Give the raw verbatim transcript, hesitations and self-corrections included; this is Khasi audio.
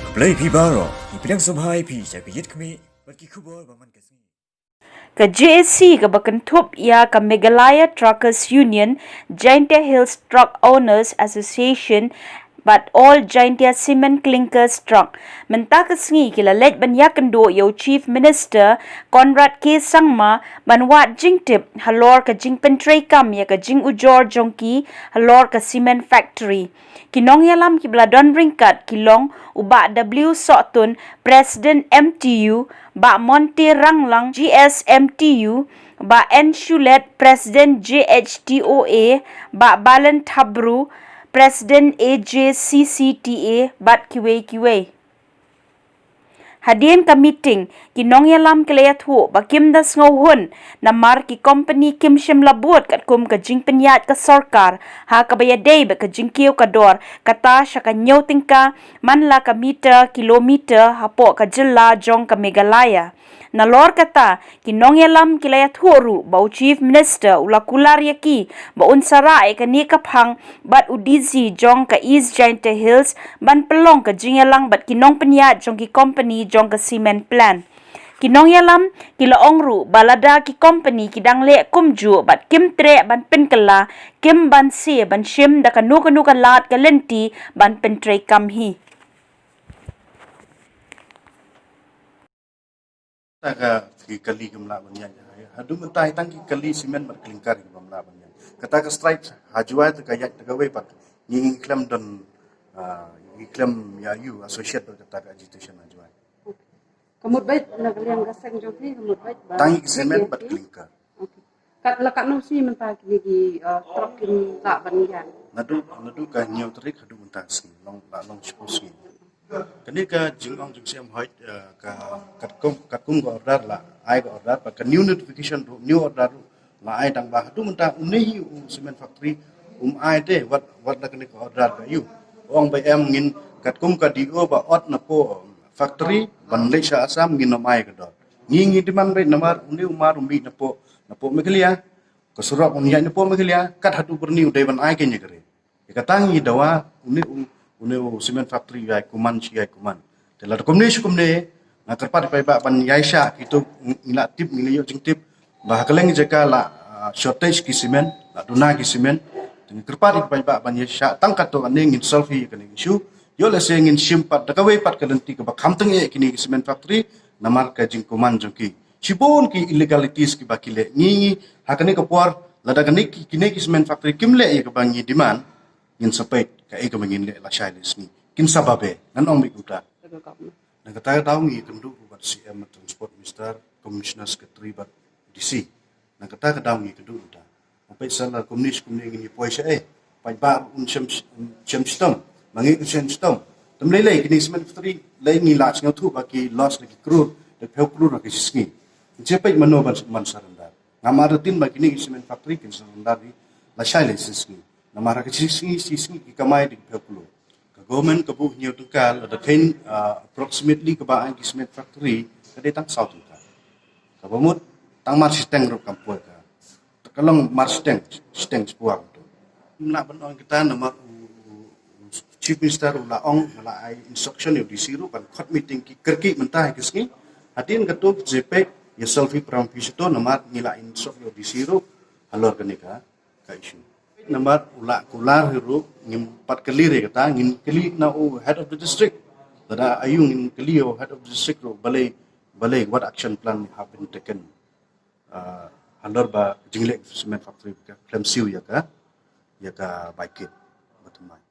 Blei phi baroh, ngi pdiang sngewbha ïa phi sha ka Ïit Khmih bad ki khubor ba man ka sngi. Ka J A C kaba kynthup ïa ka Meghalaya Truckers Union, Jaintia Hills Truck Owners Association bad All Jaintia Cement Clinkers Truck, mynta ka sngi ki la leit ban ïakynduh ïa u Chief Minister Conrad K Sangma ban wad jingtip halor ka jingpyntreikam ïa ka jingujor jong ki halor ka cement factory. Ki nongïalam kiba la don ryngkat ki long u Bah W Sohtun, President M T U, Bah Monte Ranglang, G S M T U, Bah N Shulet, President J H T O A, Bah Balen Thabru, President A J C C T A, bad kiwei kiwei. Hadien ka meeting, ki nongïalam ki la ïathuh ba kim da sngewhun namar ki kompani kim shym la bud katkum ka jingpynïaid ka sorkar ha kaba ïadei bad ka jingkiew ka dor, kata sha ka hynñiew tyngka man la ka meter kilometer hapoh ka jylla jong ka Meghalaya. Nalor kata, ki nongïalam ki la ïathuh ruh ba u Chief Minister u la kular ïa ki ba un sarah ïa kane ka phang bad u D C jong ka East Jaintia Hills ban pynlong ka jingïalang bad ki nongpynïaid jong ki kompani jong ka cement plant. Ki nongïalam ki la ong ruh ba lada ki kompani ki dang leh kumjuh bad kim treh ban pynkylla, kim banse ban shim da kano kano ka lad ka lynti ban pyntreikam hi. Ta ka ki kali ki mla ban ïaid. Haduh mynta hi tang ki kali cement bad clinker ki mla ban ïaid. Kata ka strike ha Jowai ta ka ïaid ta ka wei pat. Ngi ngi khlem don, ah, ngi khlem ïa ïoh associate bad kata ka agitation ha Jowai. Ka mut beit na ka liang ka seng jong phi, ka mut beit ba tang ki cement bad clinker. Okay. Kat la katno sngi mynta kine ki, uh, truck kin lah ban ïaid? Naduh, naduh ka hynñiew tarik haduh mynta sngi, long, la long shiphew sngi. Kane ka jingong jong C M Hoid, uh, ka katkum, katkum ka order la ai ka order, ba ka new notification ruh, new order ruh la ai, tang ba haduh mynta une hi u cement factory um ai te, wat, wat la kane ka order ka ïoh. Ong ba em ngin katkum ka D O ba ot na pdeng factory ban leit sha Assam ngin ym ai ka dor. Ngi ngi demand beit namar une u mar um mih na pdeng, na pdeng Meghalaya. Ka surok un ïaid na pdeng Meghalaya, kat haduh Byrni u dei ban ai kane ka ri. Ïa kata ngi dawa une u, une u cement factory ïai kuman shi ïai kuman. Te lada kumne shi kumne, nga kyrpad ïa phi ba ban ïai shah, kito ngi la tip, ngi la ïoh jingtip ba ha kylleng jaka la, ah, shortage ki cement, la duna ki cement. Te ngi kyrpad ïa phi ba ban ïai shah, tang katto katne ngin solve hi kane issue. Ïoh lehse ngin shim pat da kawei pat ka lynti kaba kham tyngeh kine ki cement factory namar ka jingkuman jong ki. Shibun ki illegalities kiba ki leh. Ngi, ngi ha kane ka por, lada kane ki, kine ki cement factory kim leh ïa kaba ngi demand, ngin sa peit kaei kaba ngin leh lashai lashisngi. Kin sa babe, ngan ong beit kumta. Na kata ka daw ngi kynduh bad C M, Transport Minister, Commissioner Secretary bad D C. Na kata ka daw ngi kynduh kumta. Peit sa la kumne shi kumne ngin ïa poi sha ei. Paidbah un shem, shem shitom. Ma ngi un shem shitom. Te ym lei lei kine cement factory lei ngi la sngewthuh ba ki loss da ki klur, da phew klur ha ki shi sngi. Ngi peit mano ban, ban surrender. Ngam artatien ba kine ki cement factory kin surrender hi lashai la shi sngi. Namar ha ki shi sngi, shi sngi ki kamai da ki phew klur. Ka government ka buh hynñiew tyngka, lada khein, ah, approximately kaba ai ki cement factory ka dei tang saw tyngka. Kaba mut tang mar shiteng ruh kam poi ka. Ka long mar shiteng, shiteng shiphew wah. Ym lah ban ong kita namar u, u, u Chief Minister u la ong, u la ai instruction ïa u D C ruh ban khot meeting ki kyrkieh mynta ha ki sngi. Hadien kato jingpeit ïa solve problem phi shato namar ngi la instruct ïa u D C ruh halor kane ka ka issue. Namar u la kular hi ruh ngim pat kylli re kata, ngin kylli na u head of the district. Lada aïu ngin kylli u head of the district ruh balei, balei what action plan have been taken, uh, halor ba jingleh cement factory ka khlem siew ïa ka, ïa ka bai kit ba thymmai.